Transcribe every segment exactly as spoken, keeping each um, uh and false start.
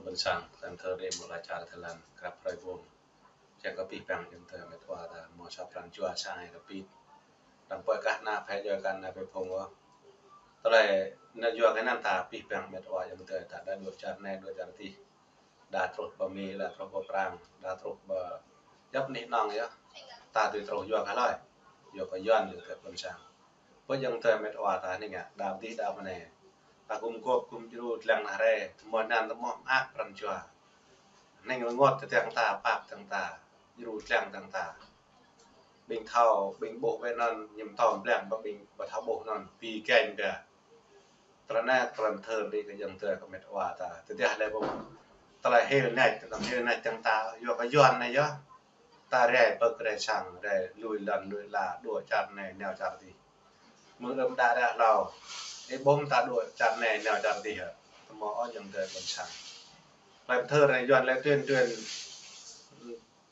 Ƀôn sang, tơlơi thơ rĭm mơ̆ la čar Thái Lan, krăp hrơi bông. Čang kơ pih păng ayŏng adơi met wa ta, mơ̆ sa pran jua sa ai kơ pih. Tơdang pơkă kah ană phĕ jua kơ ană phĕ phung ôh. Tơlơi anŭn yua kơ anŭn ta pih păng met wa ayŏng adơi ta, đa dŏ čar anai, dŏ čar adih. Đa truh pơ Mi, đa truh pơ Prang, đa truh pơ djŏp anih anŏng yơh. Ta tui truh yua kơ hlơi? Yua kơ Yuan, yua kơ ƀôn sang. Pơ ayŏng adơi met wa ta anai ngă, đa adih đa mơnai. Ta gum gŏp gum djru lăng anai rai, tơmơi anŭn tơmơi mơak pran jua. Anai rơngot tơdang ta, pap tơdang ta, djru lăng tơdang ta. Ƀing thâo, ƀing ƀuh wơ̆t anŭn, ñu tơm lăng ƀing ƀu thâo ƀuh anŭn, pi keng ƀiă. Tơlơi anai, tơlơi thơ rĭm kơ ayŏng adơi kơ met wa ta. Tơdah lĕ ƀu, tơlơi hil nač, tơlơi hil nač tơdang ta, yua kơ Yuan anai yơh. Ta rai pơk rai sang, rai lui lŏn lui la, dŏ čar anai, nao čar adih. Mơ̆ng đưm đă đă hlâo. Ih ƀuh ta dŏ čar anai, nao čar adih hă? Tơmơi ôh ayŏng adơi ƀôn sang. Tơlơi thơ anai Yuan lĕ tuyên truyền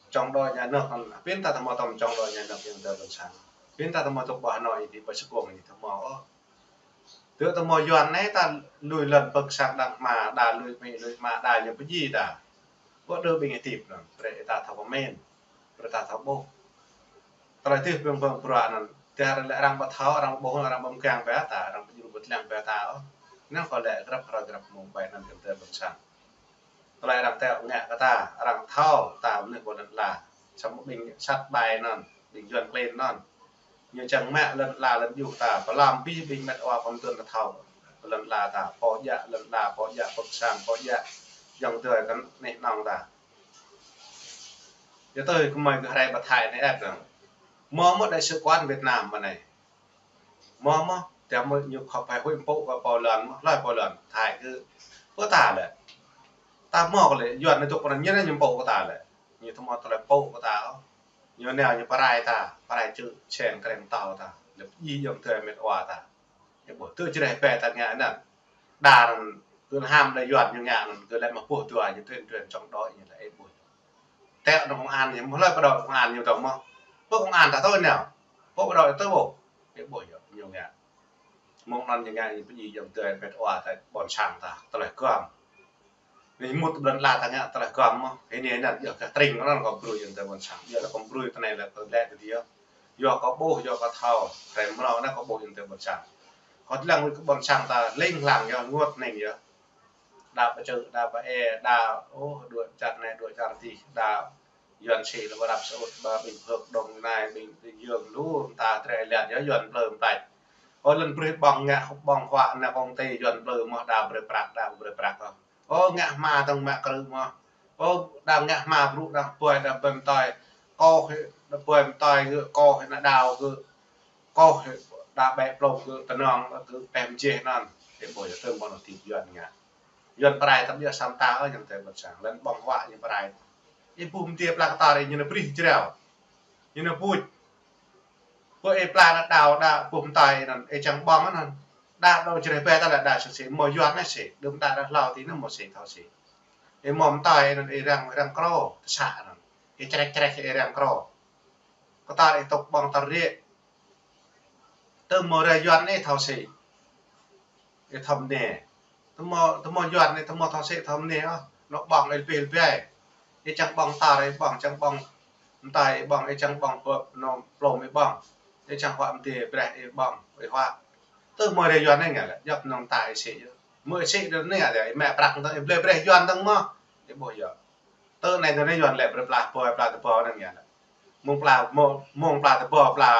chống đối nhà nước, pin ta tơmơi tơm chống đối nhà nước ayŏng adơi ƀôn sang. Pin ta tơmơi tŭk ƀơi Hà Nội, ih ƀu sơkŭng ih tơmơi ôh. Tơ tơmơi Yuan anai ta lui lŏn pơk sang đăng hmua, đa lui Mi, lui hmua, đa ñu pơjing đa. Ƀu djơ̆ ƀing hơdip anŭn, brơi ta thâo pơmĭn, brơi ta thâo ƀuh. Tơlơi tih pơng pơng bruă anŭn, tơdah lĕ arăng ƀu thâo, arăng ƀu ƀuh, arăng ƀu mơkang ƀiă ta, arăng ƀu djru ƀu lăng ƀiă ta ôh. Anŭn kơ lĕ grăp hrơi grăp mông ƀai anŭn ayŏng adơi ƀôn sang. Tơlơi arăng teo ngă kơ ta, arăng thâo ta mơnuih ƀơi lŏn ala. Samơ̆ ƀing sat ƀai anŭn, ƀing Yuan klin anŭn. Ñu čang mă lŏn ala lŏn juh ta, pơlam abih ƀing met wa pơm tơnah thâo. Lŏn ala ta, pô djă lŏn ala, pô djă pơk sang, pô djă ayŏng adơi kơ anih anŏng ta. Yua tui kơmơi kơ hrơi ƀă Thái anai ĕp dơ̆ng. Mơ̆ mơ̆ đại sứ quán Việt Nam mơ̆ anai. Mơ̆ mơ̆, tơdah mơ̆ ñu khŏp hai huĭ pơpŭ kơ pô lŏn mơ̆, hlơi pô lŏn, Thái kơ pơ ta lĕ. Ta mơ̆ kơ lĕ, Yuan anai tŭk pơnăn ñu anai ñu pơpŭ kơ ta lĕ. Ñu tơmơi tơlơi pơpŭ kơ ta ôh. Ñu nao ñu pơrai ta, pơrai čư̆ čen krem tao ta. Lĕ pơjing ayŏng adơi met wa ta. Ih ƀuh tơ čơreh pĕ ta ngă anŭn. Đa anŭn kơ ham đa Yuan ñu ngă anŭn, kơ lĕ mă pơh dua ñu tuyên truyền chống đối ñu lĕ ih ƀuh. Teo anŭn công an ñu, mơ̆ hlơi pơđŏ công an ñu tơm mơ̆. Pơ công an ta tui nao. Pơ pơđŏ tui ƀuh. Ih ƀuh yơh, ñu ngă. Mơ̆ng anŭn ñu ngă ñu pơjing ayŏng adơi met wa ta ƀôn sang ta, tơlơi gơm. Anai mŭt ƀơi lŏn ala ta ngă tơlơi gơm mơ̆. Anai anŭn yua kơ tring anŭn kơ brơi ayŏng adơi ƀôn sang. Yua kơ brơi tơ anai lĕ kơ lĕ kơ dia. Yua kơ ƀuh, yua kơ thâo. Hrơi mrâo anai kơ ƀuh ayŏng adơi ƀôn sang. Kơ lăng kơ ƀôn sang ta ling lang yơh, rơngot anai yơh. Đa pơčơ̆, đa pơ-e, đa, ôh, dŏ čar anai, dŏ čar adih, đa Yuan sĭ lĕ ƀu răp sơut, ƀing Phước Đông anai, ƀing Tây Dương lu ta trê liat yơh Yuan plư mơtač. Ơ, lŏn brơi ƀơ̆ng ngă ƀơ̆ng huă anai công ty Yuan plư mơ̆ đa brơi prăk, đa brơi prăk ôh. Ơ, ngă hma tơ̆ng mă krư̆ mơ̆. Ơ, đa ngă hma brŭ đa pơpơi đa ƀơi mơtơi. Kôh đa ƀơi mơtơi gơ̆, kôh anai đao gơ̆. Kôh đa ƀĕ plông gơ̆, tơnŏng gơ̆, pĕm jeh anŭn. Ih ƀuh yơh tơm ƀôn hơdip Yuan ngă. Yuan pơrai tơm yơh sam ta ôh ayŏng adơi ƀôn sang. Lŏn ƀơ̆ng huă ñu pơrai. Ih ƀuh mơ̆ng tơlơi pla kơtor ñu anai brih jrao. Ñu anai puč. Pơ ih pla anai đao đa ƀuh mơtơi anŭn, ih čang ƀơ̆ng anŭn. Đa đao čơreh pĕ ta lĕ đa sĭ sĭ, mơ̆ Yuan anai sĭ, đưm đă đa hlâo ti anŭn mơ̆ sĭ thâo sĭ. Ih mơ̆ mơtơi anŭn ih răng, răng krô, tơsă anŭn. Ih črĕk črĕk ih răng krô. Kơtor ih tŭk ƀơ̆ng tơr rĕ. Tơmơi rai Yuan anai thâo sĭ. Ih thâo mơnê. Tơmơi, tơmơi Yuan anai tơmơi thâo sĭ thâo mơnê ôh. Anŏ ƀơ̆ng ih pil ƀai. Ih čang ƀơ̆ng tơr ih ƀơ̆ng, čang ƀơ̆ng mơtơi ih ƀơ̆ng, ih čang ƀơ̆ng pơ-, anŏ plông ih ƀơ̆ng. Ih čang huă mơdê breh ih ƀơ̆ng, ih huă. Tơmơi rai Yuan anai ngă lĕ, djŏp anŏ ta ih sĭ yơh. Mơ̆ ih sĭ dơ̆ng anai ngă lĕ, ih mă prăk tơ̆ng, ih blơi breh Yuan tơ̆ng mơ̆. Ih ƀuh yơh. Tơ anai tơ anai Yuan lĕ brơi pla pơpơi, pla tơpơi anŭn ngă lĕ. Mơ̆ng pla, mơ̆ng, mơ̆ng pla tơpơi, pla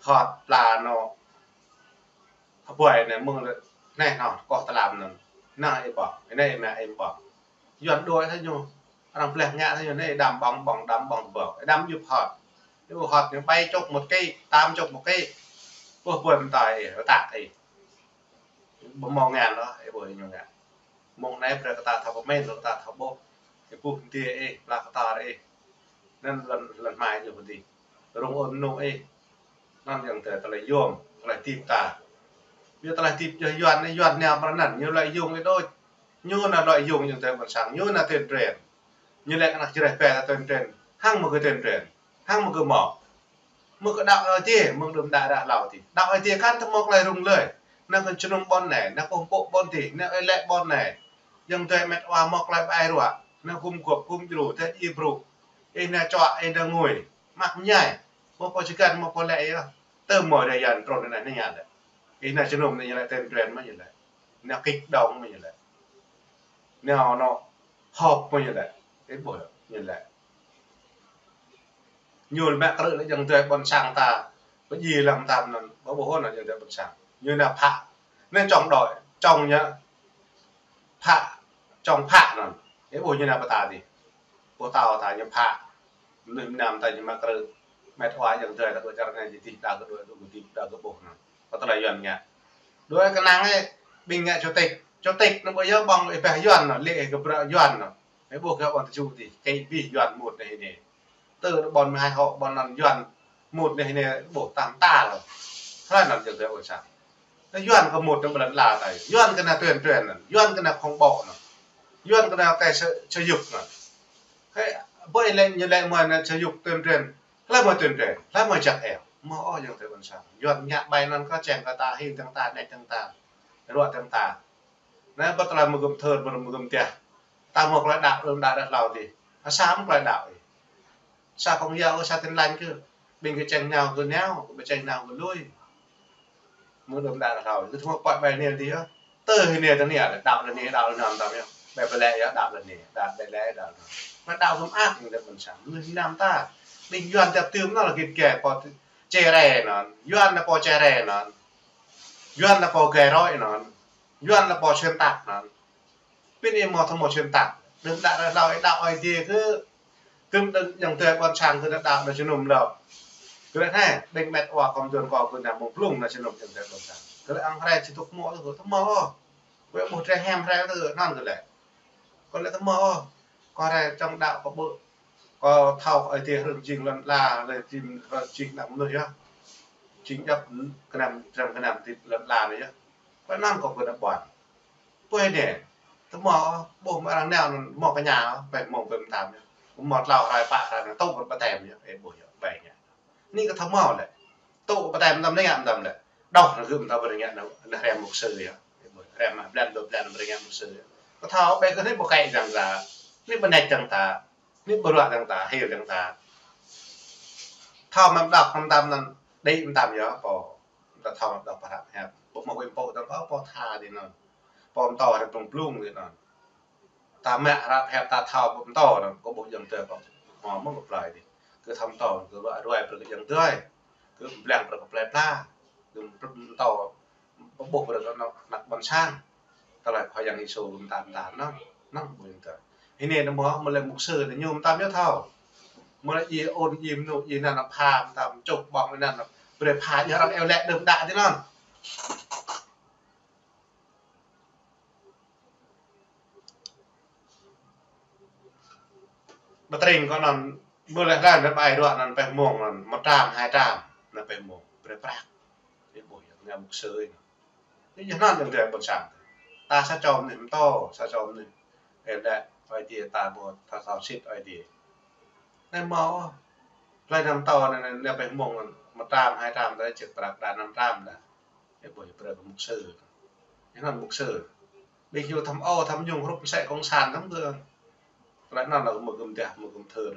hot, pla anŏ tơpơi anai mơ̆ng lĕ, anai anŏ, kôh tơlam anŭn. Anai ih ƀơ̆ng, anai ih mă ih ƀơ̆ng. Yuan đuaĭ thâo ñu, arăng bleh ngă thâo ñu, anai ih đăm ƀơ̆ng, ƀơ̆ng, đăm ƀơ̆ng tơpơi. Ih đăm djŭp hot. Ih ƀuh hot ñu bảy chục một ký, tám chục một ký. Ƀuh pơpơi mơtơi ih, rơtak ih. Ƀu hmâo ngăn ôh, ih ƀuh ñu ngă. Mơ̆ng anai brơi kơ ta thâo pơmĭn, brơi kơ ta thâo ƀuh. Ih ƀuh mơdê ih, pla kơtor ih. Anŭn lŏn, lŏn hmai ñu pơdih. Rŭng ôn mơnŭ ih. Anŭn ayŏng adơi tơlơi yôm, tơlơi hơdip ta. Yua tơlơi hơdip yơh Yuan, Yuan nao pơ anŭn, ñu lợi dụng ih đôč. Ñu nao lợi dụng ayŏng adơi ƀôn sang, ñu nao tuyên truyền. Ñu lĕ kơ ană čơreh pĕ ta tuyên truyền. Hăng mơ̆ kơ tuyên truyền. Hăng mơ̆ kơ mơ̆. Mơ̆ kơ đaŏ Ơi Adai, mơ̆ng đưm đă đă hlâo adih. Đaŏ Ơi Adai kăn tơmơi tơlơi rŭng lơi. Ană kơ jơnum ƀôn anai, ană kơ pơpŭ ƀôn adih, ană ơi lĕ ƀôn anai. Yang tơi met wa mŏk lai ƀai ruă. Nă gum gŏp gum djru, tơi i bru. Ih nă čuă, ih nă ngui. Mă mơñai. Mă pô čơkăn, mă pô lĕ yơh. Tơ mơ̆ ră yan trôn nă nă yan lĕ. Ih nă jơnum nă yan lĕ, tơm trên mă yan lĕ. Nă kik dong mă yan lĕ. Nă nă hop mă yan lĕ. Ih ƀuh yan lĕ. Ñu lĕ mă krư̆ lĕ yang tơi ƀôn sang ta. Pơjing lăm tam năn, ƀu ƀuh năn yang tơi ƀôn sang. Ñu nă phă. Nă čong đoi, čong ñu phă, čong phă năn. Ih ƀuh ñu nă pơtao dih. Pơtao ta ñu phă. Mơnuih mơnam ta ñu mă krư̆. Met wa yang tơi ta kơ čar nai jitih đa kơ đuaĭ, đu kơ tih đa kơ ƀuh năn. Pơtao lĕ Yuan ngă. Đuaĭ kơnang ih, ƀing ngă čô tĕk. Čô tĕk nă ƀu yơh ƀơ̆ng ih pĕh Yuan năn, lĕ ih kơ bruă Yuan năn. Ih ƀuh kơ ƀôn tơju dih, kơ ƀih Yuan mŭt nă hĭ nê. Tơ ƀôn mơhai hŏ ƀôn năn Yuan mŭt neh neh ƀuh tam ta lơ. Hlơi năn jơ̆ tơi ƀôn sang. Nă Yuan kơ mŭt nă ƀlăn la tơi. Yuan kơ nă tuyên truyền năn. Yuan kơ nă khong ƀŏ năn. Yuan kơ nă kơ sơ, sơ yuk năn. Hê, ƀơi lĕ ñu lĕ mơ̆ nă sơ yuk tuyên truyền. Hlơi mơ̆ tuyên truyền. Hlơi mơ̆ jak eo. Mơ̆ ôh jơ̆ tơi ƀôn sang. Yuan ngă ƀai năn kơ čeng kơ ta, hil dăng ta, nĕč dăng ta. Ruă dăng ta. Nă, pơtơlơi mơgŭm thơr, mơgŭm tiah. Ta mơ̆ klơi đăo, đơ̆m đăo ră hlâo dih. Asam klơi đăo ih. Sa kông yao, sa tin lanh kơ. Ƀing kơ čeng nao kơ nao, kơ ƀu čeng nao kơ lui. Mơ̆ đơ̆m đăo ră hlâo. Kơ thơmơ̆ pơ̆t ƀai nil dih yơh. Tơ hĭ nil tơ nil, đăo lĕ nil, đăo lĕ nil tam yơh. Ƀai pơlĕ yơh, đăo lĕ nil, đăo ƀai lĕ đăo nil. Mă đăo kơ mơak, kơ ƀôn sang. Mơnuih mơnam ta. Ƀing Yuan tiap tưm nă lă git gai pô čere năn. Yuan nă pô čere năn. Yuan nă pô gai roi năn. Yuan nă pô xuyên tạc năn. Pin ih mơ̆ thâo mơ̆ xuyên tạc. Đơ̆m đăo ră hlâo ih đăo Ơi Adai kơ, kơ đơ̆m yang tơi ƀôn sang kơ nă đăo nă jơnum lơ. Kơ lĕ hê, ƀing met wa kơm duôn kơ kơ nă mơ̆ng blung nă jơnum yang tơi ƀôn sang. Kơ lĕ ang hrơi či tŭk mơ̆ tơ kơ, tơ mơ̆ ôh. Kơ ƀuh treh hem hrơi tơ kơ, năn kơ lĕ. Kơ lĕ tơ mơ̆ ôh. Kơ hrơi čong đăo kơ ƀuh. Kơ thâo kơ Ơi Adai hrơ̆m jing lăn la, lĕ jing hrơ̆m jing nă mơnuih yơh. Jing djăp kơnăm, trăm kơnăm tĭt lăn la nă yơh. Kơ năn kơ kơ nă ƀuăn. Pơi nê, tơ mơ̆, ƀuh mă arăng nao năn, mơ̆ kơ ña, pĕ mơ̆ng pĕ mơtam yơh. Mơ̆ tlâo hrơi pă hrơi năn, tŭ pơtĕm yơh, ê ƀuh yơh, ƀai ngă. Nĭ kơ thâo mơ̆ lĕ, tŭ pơtĕm mơtam nĕ ngă mơtam lĕ. Đŏh năn gơ̆ mơtam pơrơngă năn, nă hrem mục sư yơh. Ê ƀuh, hrem mă blan dua blan pơrơngă mục sư yơh. Kơ thâo ƀĕ kơ nĭ ƀu kĕ dăng ta, nĭ ƀu nĕč dăng ta, nĭ ƀu ruă dăng ta, hil dăng ta. Thâo mơtam đŏh mơtam năn, đĭ mơtam yơh, pô. Ta thâo đŏk pơhrăp hiăp. Ƀu mơ̆ wĭ pô dăng kơ pô tha dih năn. Pô mơtô hrĕ blung blung dih năn. Ta mă hrăp hiăp ta thâo pô mơtô năn. Kơ ƀuh yang tơi pô. Mơ̆ mơ̆ kơ plơi dih. Kơ thâo mơtô, kơ ruă ruai brơi kơ yang tơi. Kơ blang brơi kơ plơi pla. Kơ mơtô. Kơ ƀuh brơi kơ năk, năk ƀôn sang. Tơlơi Khua Yang Yêsu mơtam mơtam năn. Năn ƀuh yang tơi. Hĭ nê nă mơ̆, mơ̆ lĕ mục sư nă ñu mơtam yơh thâo. Mơ̆ lĕ djai ôn, djai mơnŭ, djai năn pha mơtam čŭk ƀong năn. Brơi pha djai hrăm eo lĕ đơ̆m đă dih năn. Ƀă tring kơ năn, mơ̆ lĕ hrơi năn ƀai ruă năn pĕ mông năn, mơtam hai tam, năn pĕ mông, brơi prăk. Ê ƀuh yơh, ngă mục sư ih năn. Ih yơh năn yang tơi ƀôn sang. Ta sa čô mơnuih mơtô, sa čô mơnuih. Ê lĕ, Ơi Adai ta ƀuh, ta thâo sĭt Ơi Adai. Nă mơ̆, hlơi năn mơtô năn, năn, năn pĕ mông năn, mơtam hai tam đa, čĕk prăk đa năm tam đa. Ê ƀuh yơh brơi kơ mục sư. Ih năn mục sư. Ƀing ñu thăm ô, thăm nhung, hrup mơsĕ cộng sản thăm kơ. Tơlơi năn lĕ mơ̆ gơ̆m tiah, mơ̆ gơ̆m thơr.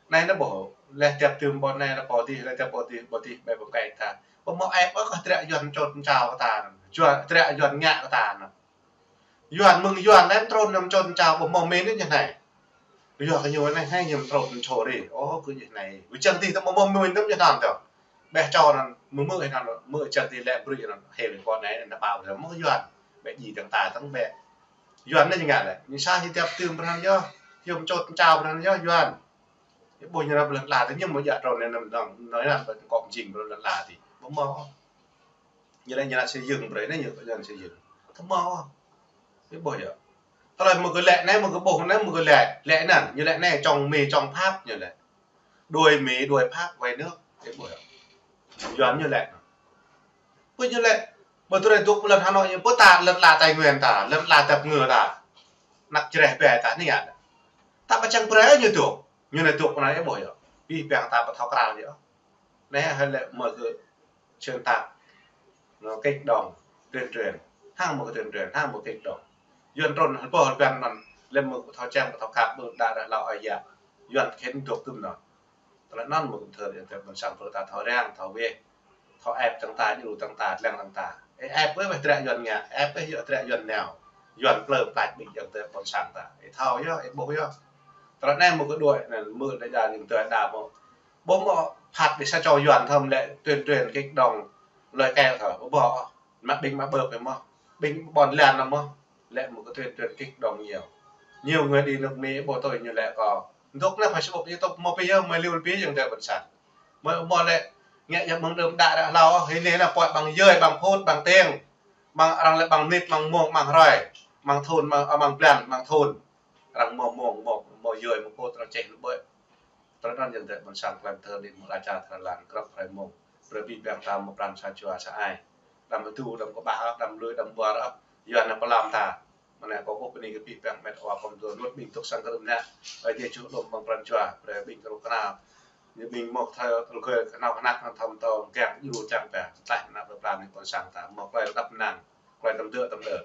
Nai nă ƀuh, lĕ tiap tưm ƀôn nai nă pô dih, lĕ tiap pô dih, pô dih, ƀai pơkai ta. Pô mơ̆ ĕp ôh kơ trĕ Yuan čôt čao kơ ta năn. Yuan, trĕ Yuan ngă kơ ta năn. Yuan mơ̆ng Yuan lĕ trôn năn čôt čao, pô mơ̆ mĭn nă ñu nai. Yua kơ ñu nai, nai ñu trôn năn čô ri. Ôh, kơ ñu nai. Wĭ čang dih ta mơ̆ mĭn năn ñu năn tơ. Ƀĕ čô năn, mơ̆ mơ̆ năn, mơ̆ čang dih lĕ brơi năn, hê lĕ kơ nai, năn ƀao năn, mơ̆ Yuan. Ƀĕ djai dăng ta dăng ƀĕ. Yuan nă ñu ngă lĕ. Ñu sa ñu tiap tưm pran yơh. Ñu čôt čao pran yơh, Yuan. Ih ƀuh ñu nă ƀlăn la, tơ ñu mơ̆ djă trôn năn năn, năn, năn, năn, kŏ jing ƀlăn la dih. Ƀu mơ̆. Ñu lĕ ñu nă xây dựng brơi nă ñu, ñu nă xây dựng. Tơ mơ̆. Ih ƀuh yơh. Tơlơi mơ̆ kơ lĕ nai, mơ̆ kơ ƀuh nai, mơ̆ kơ lĕ, lĕ năn, ñu lĕ nai čong Mi čong Pháp ñu lĕ. Đuôi Mỹ, đuôi Pháp, quay nước. Ih ƀuh yơh. Yuan ñu lĕ. Pơ ñu lĕ, ƀơi tơlơi dŏ pơ lŏn Hà Nội ñu, pơ ta lŏn la Tây Nguyên ta, lŏn la dap ngơ ta. Năk čreh ƀe ta nă yơh. Ta ƀu čang brơi ñu dŏ. Ñu nă dŏ pơ nai ih ƀuh yơh. Ih ƀing ta ƀu thâo krao yơh. Nai hơi lĕ mơ̆ kơ xuyên tạc. Nă kích động, tuyên truyền. Hăng mơ̆ kơ tuyên truyền, hăng mơ̆ kích động. Yuan trŭn hơbôh hơbăn anŭn, lĕ mơ̆ kơ thâo čang, kơ thâo khăp, ƀing đa đa hlâo ai yă. Yuan khĭn dŏ tŭm anŭn. Tơlơi anŭn mơ̆ kơ thơ, tơ ƀôn sang pơrơta thâo răng, thâo wĕh, thâo ĕp tăng ta, djru tăng ta, lăng tăng ta. Ê, ĕp wĕh wĕh trĕ Yuan ngă, ĕp wĕh yơh trĕ Yuan nao. Yuan plơ plač ƀing yang tơ ƀôn sang ta. Ê, thâo yơh, ê, ƀuh yơh. Tơlơi anai mơ̆ kơ đuaĭ, anŭn mơ̆ đa đa yang tơ đa mơ̆. Ƀuh mơ̆ phat đi sa čô Yuan thơm lĕ tuyên truyền kích động lời kêu thơ. Ƀuh, mă ƀing mă ƀơ̆p mơ̆. Ƀing ƀôn lan mơ̆. Lĕ mơ̆ kơ tuyên truyền kích động nhiều. Nhiều người đi nước Mỹ, ƀuh tui ñu lĕ kơ dŏ nao Facebook, YouTube, mơ̆ pia, mơ̆ liu pia yang tơ ƀôn sang. Mơ̆, mơ̆ lĕ, ngă yang mơ̆ng đưm đă đă hlâo, hĭ anai nao pơhiăp ƀăng yơi, ƀăng phŭt, ƀăng teng. Ƀăng arăng lĕ ƀăng mĭt, ƀăng mông, ƀăng hrơi. Ƀăng thŭn, ƀăng, ơ, ƀăng blan, ƀăng thŭn. Arăng mơ̆ mông, mông, mơ̆ yơi, mơ̆ phŭt, arăng čeh lu ƀơi. Tơlơi anŭn yang tơ ƀôn sang klem thơ đi mơ̆ lača thơ lan, krăp hrơi mông. Brơi ƀing ƀing ta mơ̆ pran sa jua sa ai. Đăm hơdu, đăm kơƀah, đăm lui, đăm ƀuar, Yuan nao pơlam ta. Mơ̆ anai kâo kơkuh bơni kơ abih bang met wa pơm dua luăt ƀing dŏ sang kơ rơ̆m anai. Ơi Adai čuh lŏm ƀơ̆ng pran jua, brơi ƀing kơnuk kơna. Ñu ƀing mơ̆ thâo tơlơi kơ kơnuk kơna thâo tơ̆ng găng djru čang pĕ. Tlaih ană plơi pla ƀing ƀôn sang ta. Mơ̆ klơi đăp năng, klơi tơm dơ̆ tơm dơ̆.